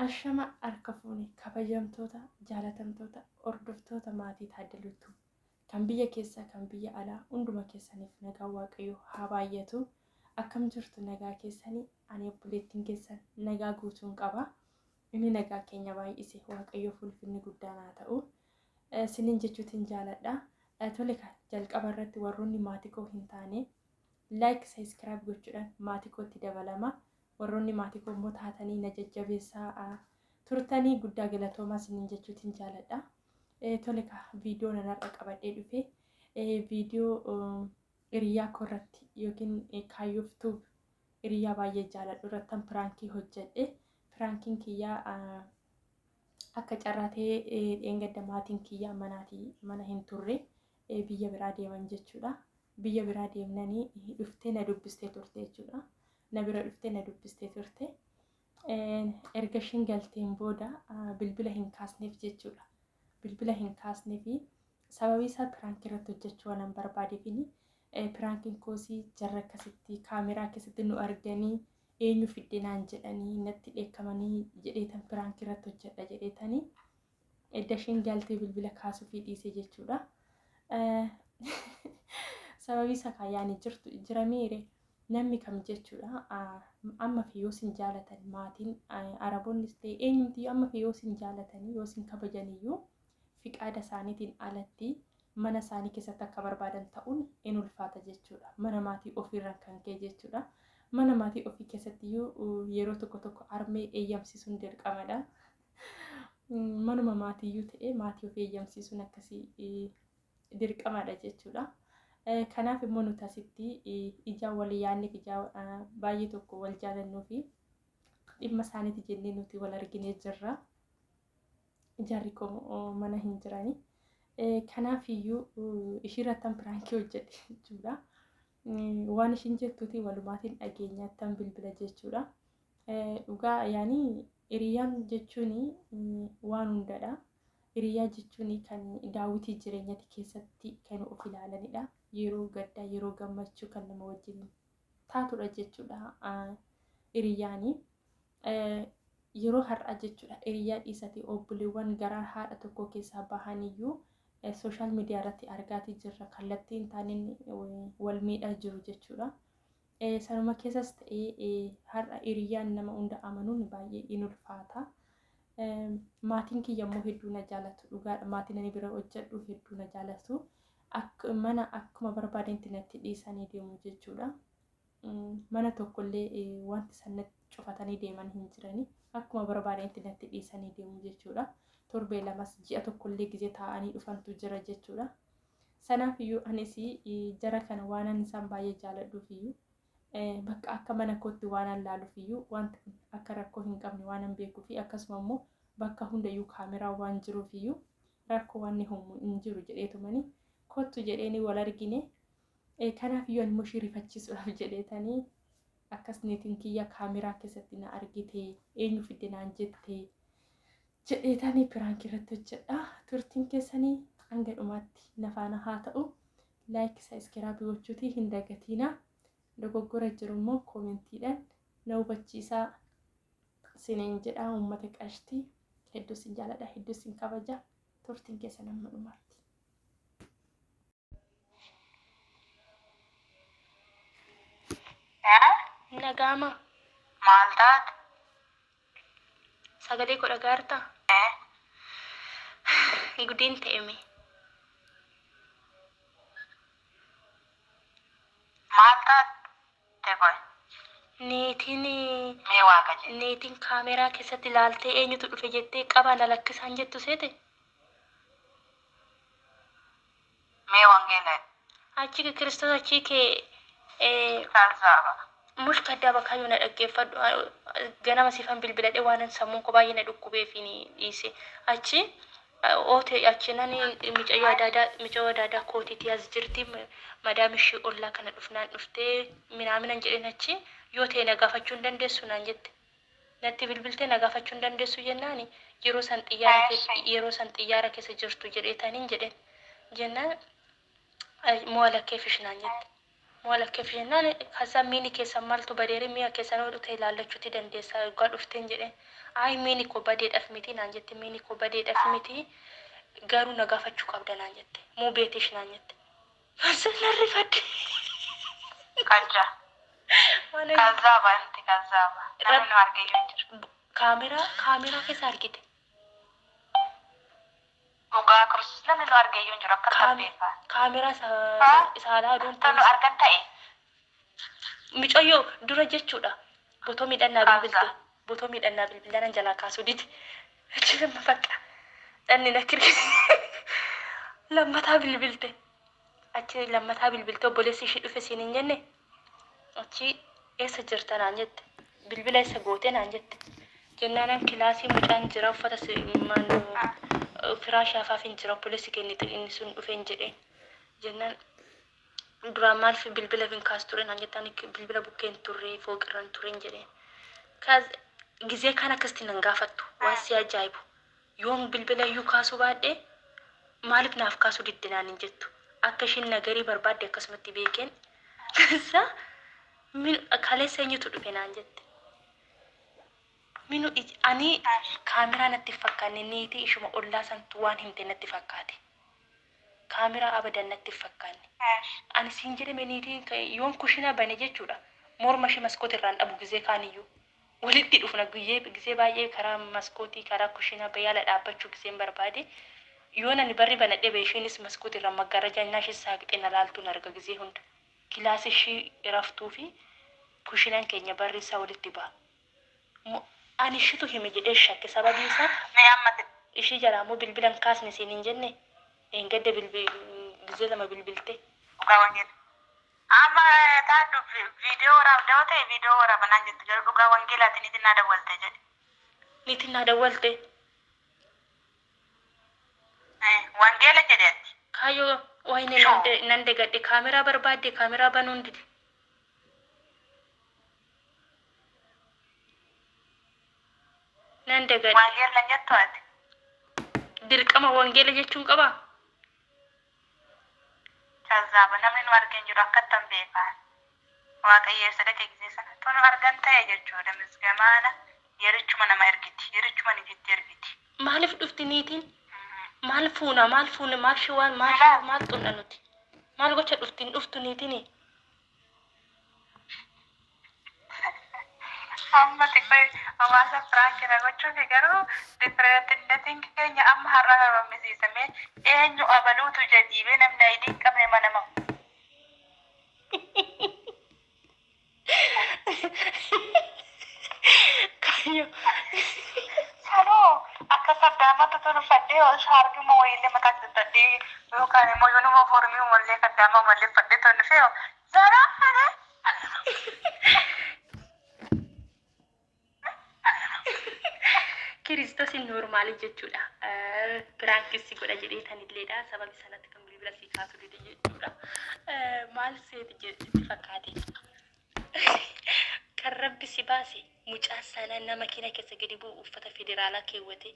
Ashama harka fuune kabajamtoota jaalatamtoota hordoftoota maatii Taaddaluu Tube kan biyya keessaa kan biyya alaa hunduma keessaniif nagaan Waaqayyoo haa baay'atu. Akkam jirtu nagaa keessanii? Ani obboleettiin keessan nagaa guutuun qaba. Inni nagaa keenya baay'ise Waaqayyoof ulfinni guddaan haa ta'u. Sinin jechuutiin jaaladha. Tole jalqaba irratti warroonni maatii koo hin taane like subscribe gochuudhaan maatii kootti dabalama. Warroonni maatii koo immoo taatanii na jajjabeessaa turtanii guddaa galatoomaa isiniin jechuutiin jaaladha. Tole kaa viidiyoo nan har'a qabadhee dhufe viidiyoo hiriyaa koo irratti yookiin kaayyoof tuub hiriyaa baay'ee jaaladhu irrattan piraankii hojjedhe. Piraankiin kiyyaa akka carraa ta'ee dheengadda maatiin kiyyaa manaatii mana hin turre biyya biraa deeman jechuudha. Biyya biraa deemnanii dhuftee na dubbistee turte jechuudha. Na bira dhuftee na dubbistee turte. Erga ishiin galteen booda bilbila hin kaasneef jechuudha. Bilbila hin kaasneefi sababii isaa piraankii irratti hojjechuu waan barbaadeefini piraankiin koosii jarra akkasitti kaameraa keessatti nu arganii eenyu fidde naan jedhanii natti dheekkamanii jedheetan piraankii irratti hojjedha jedheetanii Edda ishiin galtee bilbila kaasuufii dhiise jechuudha. Sababii isaa kaa yaani jirtu jira miire namni kam jechuudha. Amma fi yoo sin jaalatan maatiin Araboonnis ta'e eenyumti amma fi yoo sin jaalatanii yoo sin kabajaniyyuu fiqaada isaaniitiin alatti mana isaanii keessatti akka barbaadan ta'uun in ulfaata jechuudha. Mana maatii ofiirraan kan ka'e jechuudha. Mana maatii ofii keessattiyyuu yeroo tokko tokko armee eeyyamsiisuun dirqamadha. Manuma maatiiyyuu ta'ee maatii ofii eeyyamsiisuun akkasii dirqamadha jechuudha. Kanaaf immoo nuti asitti ijaa wal yaadneef ijaa baay'ee tokko wal jaalannuu fi dhimma isaaniiti jennee nuti wal arginee jirra. Jarri koo mana hin jirani. Kanaaf iyyuu ishiirrattan piraankii hojjedhe jechuudha. Waan ishiin jettuuti walumaatiin dhageenyaattan bilbila jechuudha. Dhugaa yaani hiriyyaan jechuun waan hundadha. Hiriyyaa jechuun kan daawwitii jireenyati keessatti kan of ilaalanidha. Yeroo gaddaa yeroo gammachuu kan nama wajjin taatudha jechuudha hiriyyaani. Yeroo har'aa jechuudha hiriyyaa dhiisati obboleewwan garaa haadha tokkoo keessaa bahaniyyuu sooshaal miidiyaa irratti argaatii jirra kallattii hin taaneen wal miidhaa jiru jechuudha. Sanuma keessas ta'ee har'a hiriyyaan nama hunda amanuun baay'ee in ulfaata. Maatiin kiyya immoo hedduu na jaalatu dhugaadha. Maatiin ani bira hojjedhu hedduu na jaalatu. Mana akkuma barbaadanitti natti dhiisanii deemu jechuudha. Mana tokkollee wanti isaan natti cufatanii deeman hin jirani. Akkuma barbaadanitti natti dhiisanii deemu jechuudha. Torbee lamas ji'a tokkollee gizee taa'anii dhufantu jira jechuudha. Sanaaf iyyuu anis jara kana waanan isaan baay'ee jaaladhuuf iyyuu bakka akka mana kootti waanan laaluuf iyyuu wanti kun akka rakkoo hin qabne waanan beekuu fi akkasuma immoo bakka hundayyuu kaameraan waan jiruuf iyyuu rakkoo waan uumu hin jiru jedheetumani kottu jedheeni wal argine. Kanaaf iyyuu ani immoo ishii rifachiisuudhaaf jedheetanii akkas niitiin kiyya kaameraa keessatti na argite eenyu fidde naan jette jedheetanii piraankii irratti hojjedha. Turtiin keessanii hanga dhumaatti na faana haa ta'u. Laayik sabiskiraabii gochuutii hin dagatiina. Dogoggora jiru immoo koomentiidhaan na hubachiisaa siniin jedha uummata qashtii. Hedduu sin jaaladha, hedduu sin kabaja. Turtiin keessan hamma dhumaatti. Nagaama. Maal taate? Sagalee koo dhagaartaa? Gudiin ta'e mee. Maal taate qoy? Niitiin Mee waaqa jedhi. niitiin kaameraa keessatti ilaaltee eenyutu dhufe jettee qabaa na lakkisaan jettu seete? Mee wangeela jedhi. Achi kee Kiristoos achii kee Kazzaaba. Mush kaddaaba kaayyoo na dhaggeeffadhu ganama siifan bilbiladhe waanan sammuun koo baay'ee na dhukkubeefiin dhiise achi oote achi nani micayyoo adaadaa micayyoo adaadaa kootiitii as jirti madaam ishii ollaa kana dhufnaan dhuftee minaaminan jedheen achi yoo ta'e na gaafachuu hin dandeessu naan jette Natti bilbiltee na gaafachuu hin dandeessuu jennaani yeroo san xiyyaara Eshi. yeroo san xiyyaara keessa jirtu jedheetanin jedheen. Jennaan mo'ala keefish naan jette. Mola keef jennaan kaza miini keessan maaltu badeere mi'a keessan yoo dhufte ilaallachuuti dandeessa yoggaa dhufteen jedheen. Ayi miini koo badeedhaf miti naan jette miini koo badeedhaf miti garuu na gaafachuu qabda naan jette. Muu beetish naan jette. Kaza nan rifadhe. Kajja. Waan Kazzaaba inti kazzaaba. Namni nu argeyyuu hin jiru. Kaameraa kaameraa keessa argite. Dhugaa Kiristoos namni nu argeyyuu hin jiru akka tabbeeffaa. Kaameraa isa alaa odoon Tolu ta'in argan ta'e. Micoyyoo dura jechuudha. Botoo miidhannaa Kaza. bilbilte. Botoo miidhannaa bilbilaa nan jalaa kaasuu dide. Achi lamma bakka. Dhanni na kiri. Lammataa bilbilte. Achi lammataa bilbilte obboleessi ishii dhufe siin hin jenne. Achi eessa jirta naan jette. Bilbila eessa goote naan jette. Jennaanan kilaasii mucaan jira uffata firaasha afaaf hin jira obboleessi kee inni sun dhufe hin jedheen. Jennaan duraan maaliif bilbila hin kaastu ture naan jette ani bilbila bukkee hin turre fooqirra hin ture hin jedheen. Kaaz gizee kaan akkasitti nan gaafattu waan si ajaa'ibu. Yoon bilbila iyyuu kaasuu baadhee maaliif naaf kaasuu didde naan hin jettu. Akka ishiin nagarii barbaadde akkasumatti beekeen. Kaza min kaleessa eenyutu dhufe naan jette. Minu ani kaameraa natti hin fakkaanne niitii ishuma ollaa santu waan himte natti fakkaate. Kaameraa abadan natti hin fakkaanne. Ani siin jedhame niitiin yoon kushina bane jechuudha. Morma ishee maskoota irraan dhabu gizee kaaniyyuu. Walitti dhufna guyyee gizee baay'ee karaa maskootii karaa kushinaa bayaala dhaabbachuu gizeen barbaade. Yoon ani barri banadhee bahe isheenis maskootii irraan maggaarrajaa innaa ishee saaqxee na laaltuun arga gizee hunda. Kilaasii ishii raftuu fi kushinaan keenya barri isaa walitti baha. Ani ishitu hime jedhee shakke sababiin isaa Mee amma ishii jalaa immoo bilbila hin kaasne siin hin jenne eengadda gizee lama bilbilte. Dhugaa wangeela. Amma taaddu viidiyoo waraabda yoo ta'e viidiyoo waraaba naan jette garuu dhugaa wangeelaatiin niitiin naa dawwalte jedhe. Niitiin naa dawwalte. Wangeela jedhe ati. Kaayyoo wayne Shoo. nan dagadhe kaameraa barbaadde kaameraa banuun dide. Nan dagadhe. Wangeela hin jettu ati. Dirqama wangeela jechuun qabaa? Kazzaaba namni nu argee hin jiru akkattan beekaa. Waaqayyo eessa dhaqe gisee sana tunu argan ta'e jechuudha misgamaana yerichuma nama ergiti yerichuma niititti ergiti. Maaliif dhufti niitiin? Maal fuuna maal fuuna maal shiwaan maal Kanaaf maal xunna nuti? Maal gocha dhufti hin dhuftu niitiin? Amma xiqqoo hawaasa piraanki na gochuufi garuu difireetinnetiin keenya amma har'a haroomisiisamee eenyu abaluutu jedhiibee namni ayidii hin qabne mana ma. Kaayyoo. Sanoo akka saddaamatti tun uffadhee shaarbiuma wayiillee mataatti uffadhee yookaan immoo yoonuma foormii umallee kaddaama umallee uffadhee tun dhufee zaraa kana. Kiristoosiin noormaali jechuudha. Piraankis si godha jedhee tanilleedha. Sababi sanatti kan bilbila si kaasu dide jechuudha. Maal seeti sitti fakkaate? Kan rabbi si baase mucaa sana nama makiina keessa gadi bu'u uffata federaalaa keewwate.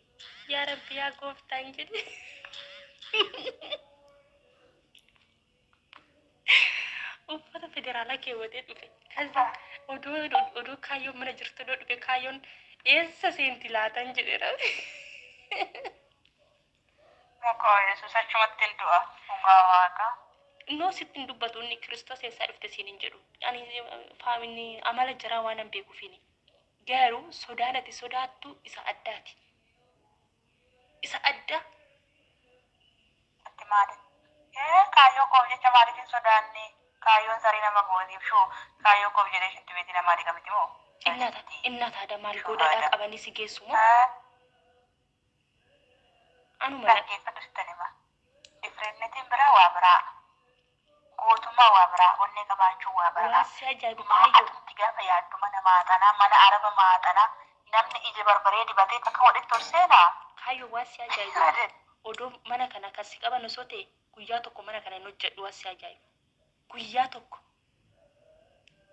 Yaa rabbi yaa gooftaan jedhe. Uffata federaalaa keewwatee dhufe. Kaza oduu oduu kaayyoon mana jirtu oduu dhufe kaayyoon eessa seenti laatan jedheera. Muka Yesuus achumatti hin du'a dhugaa waaqaa. Noo sitti hin dubbatu inni Kiristoos eessaa dhufte siin hin jedhu. Ani faamini amala jaraa waan hin beekuufini. Garuu sodaan ati sodaattu isa addaati. Isa adda. Ati maali? Kaayyoo koof jecha maaliif hin sodaanne? Kaayyoon saree nama gootiif shoo kaayyoo koof jedhee shinti beetii namaa dhiqa miti moo? Innaa taada maal Shoo goodadhaa haadha. qabanii si geessu moo? Anuma na Dhaggeeffadhu sittan hima. Diffirennetiin biraa waa biraa. Gootummaa waa biraa. Onnee qabaachuu waa biraa. Waan si ajaa'ibu Maa kaayyoo. atumti gaafa yaaddu mana maaxanaa mana araba maaxanaa namni ija barbaree dibatee takka walitti ol seenaa. Kaayyoo waan si ajaa'ibu odoo mana kana kan si qaban osoo ta'e guyyaa tokko mana kana hin hojjedhu waan si ajaa'ibu. Guyyaa tokko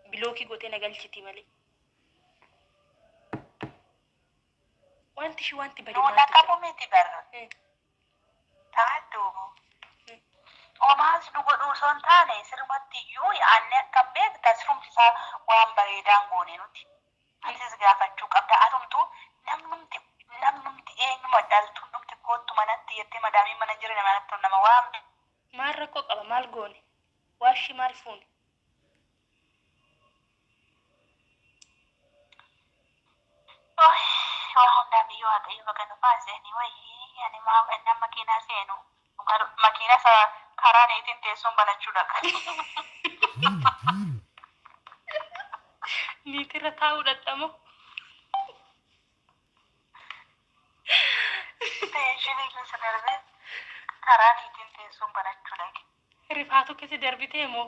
bilookii gootee na galchiti malee. Wanti ishii wanti bade Nuun maaltu jira? qabu miti barra. Taaddu. Homaas nu godhuu osoo hin taane sirumatti iyyuu yaadne akkam beekta, sirumti isaa waan bareedaan goone nuti. Atis gaafachuu qabda. Atumtuu namnumti namnumti eenyuma dhaltuun dhumti koottu manatti jettee madaamiin mana hin jirre manatti ol nama waamte. Maal rakkoo qaba, maal goone? Waashii maal fuune? Oy, waa hundaaf iyyuu Waaqayyo baga nu baase. Anyway, ani maa ennaan makiinaa seenu makiina isa karaa niitiin teessuun banachuu dhaqa. Niitirra taa'uu dhaqxa moo? Teenshinii keessa darbee karaa niitiin teessuun banachuu dhaqe. Rifaatuu keessa darbitee moo?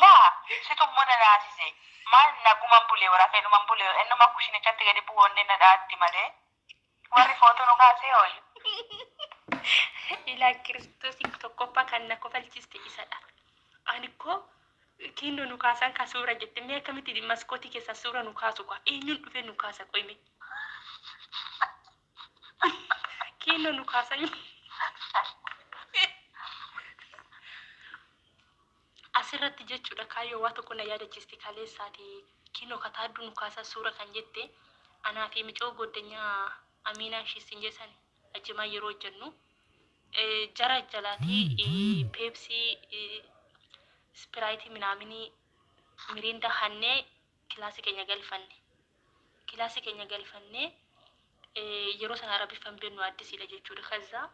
Laa situ immoo na naasise. Maal naguman bule rafeedhuman bule ennuma kushinichatti gadi bu'u onneen na dha'atti malee. Warri footoo nu kaasee hooyi. Ilaa Kiristoosiin tokkoffaa kan na kofalchiste isadha. Ani koo kiinnoo nu kaasan ka suura jette, mee akkamitti maskootii keessaa suura nu kaasu kaa, eenyuun dhufee nu kaasa? Qoyme kiinnoo nu kaasan. Asirratti jechuudha kaayyoo waa tokko na yaadachiiste. Kaleessaati kiinoo kataadduu nu kaasaa suura kan jette, anaa fi micoo goddanyaa Amiinaa ishiisin jesan ajimaa yeroo hojjennu jara jalaatii Peepsii, Ispiraayitii, minaaminii, Miriindaa hannee kilaasii keenya galfanne. Kilaasii keenya galfannee yeroo sana Arabiffan beeknu, addisiidha jechuudha. Kazaa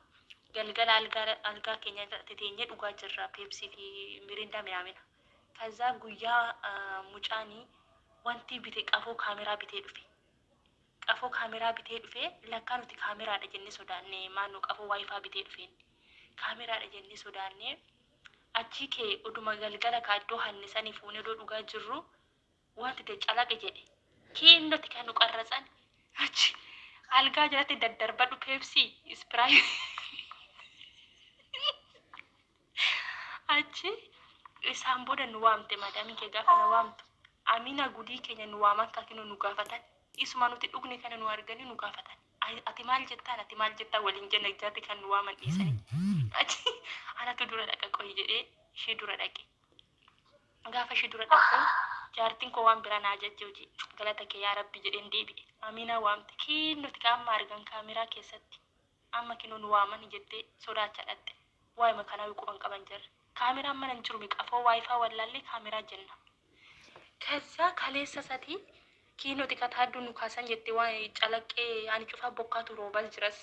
galgala algaa keenya teteenyee dhugaa jirra Peepsii fi Miriindaa minaamina. Kazaa guyyaa mucaanii wanti bite qafoo kaameraa bitee dhufe. Qafoo kaameraa bitee dhufe, lakkaa nuti kaameraadha jennee sodaanne, maannoo qafoo WiFi bitee dhufeen. Kaameraadha jennee sodaanne, achii kee oduma galgala kaa iddoo hanne sanii fuunee odoo dhugaa jirru wanti ta'e calaqe jedhe. Kiinnoti kan nu qarratsan achi algaa jalatti daddarbadhu Peepsii, Ispiraayit. Achi isaan booda nu waamte madaamiin kee. Gaafa na waamtu, Amina, gudii keenya nu waaman kakinoo nu gaafatan. Isuma nuti dhugne kana nu arganii nu gaafatan. Ati maal jettaan, ati maal jettaan waliin jenna, jarri kan nu waaman dhiisanii. Achi anatu dura dhaqa qoyi jedhee ishee dura dhaqe. Gaafa ishee dura dhaqu jaartiin koo waan biraa na ajajje, hojii galata kee yaa Rabbi jedheen deebi'e. Aminaa waamte, kiinnoti ka amma argan kaameraa keessatti amma kinoo nu waamani jettee sodaacha dhaqxe. Waa'ima kanaa quban qaban jarri. Kaameraan mana hin jiru, qafoo WiFi wallaallee kaameraa jenna. Kazaa kaleessa sati kiinoti kataadduu nu kaasan jette, waan calaqqee ani cufaa bokkaatu roobaas jiras.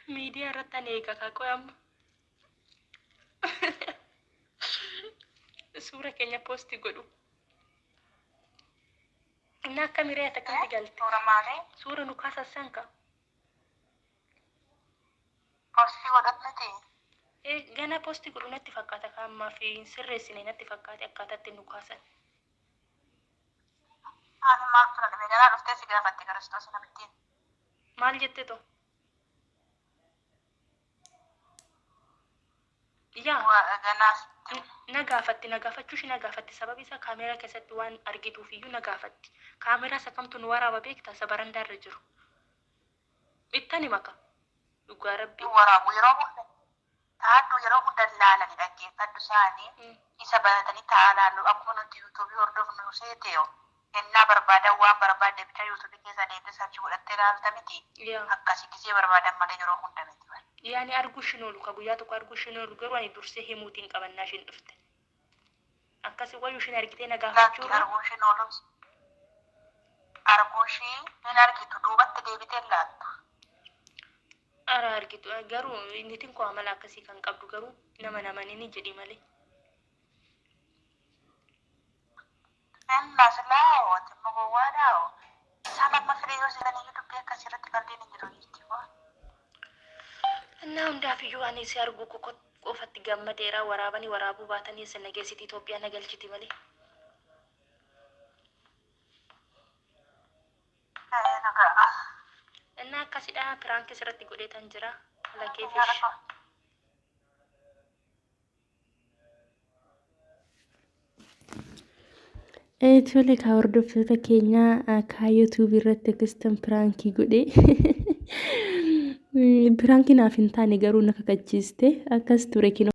Miidiyaa irratti ani eega kaa qoy amma. Suura keenya post godhu. Inni akka miree ati akkamitti galte? Suura maalii? Suura nu kaasan san ka. Post godhat miti. Gana post godhu natti fakkaata, ka ammaa fi hin sirreessine natti fakkaate akkaataatti nu kaasan. Ani maaltu na dhibe, ganaa dhuftee si gaafatte Kiristoos namittiin. Maal jette to? Yaa. Ganaa Na gaafatti, na gaafachuu ishee na gaafatti. Sababi isaa kaameeraa keessatti waan argituuf iyyuu na gaafatti. Kaameeraa isa kamtu nu waraaba beektaa? Isa barandaa irra jiru. Ittani maka. Dhugaa Rabbi. Waraabu yeroo hunda taaddu, yeroo hunda laalani dhaggeeffadhu isaanii isa banatanii taa'aa laallu, akkuma nuti yuutuubii hordofnu seeteyo ennaa barbaadan waan barbaadde bicha yuutuubii keessa deemtee search godhattee laalta miti. Yaa. Akkasii gisee barbaadan malee yeroo hunda miti. Yaani arguu ishiin oolu ka guyyaa tokko arguu ishiin oolu, garuu ani dursee himuutiin qabannaa ishiin dhufte. Akkasi wayyuu ishiin argitee na Lakki gaafachuurra. Arguu ishiin oolus arguu ishii hin argitu, duubatti deebitee laaltu. Ara argitu, garuu nitiin koo amala akkasii kan qabdu garuu nama namanini jedhi malee. Inna silaa ati immoo gowwaadhaa. Isaan amma firii yoo seetanii dubbii akkasii irratti qalbiin hin jiru jirti. Innaa hundaaf iyyuu ani si arguu qofatti gammadeera. Waraabanii waraabuu baatanii isin na geessiti, Itoophiyaa na galchiti malee. Dhugaa. Innaa akkasidha, prank sirratti godheetan jira. Lakeefish. Tole kaa hordoftoota keenyaa, kaayyoo tuubii irratti akkasitan piraankii godhe. Piraankii naaf hin taane garuu na kakachiiste akkas ture kinoo.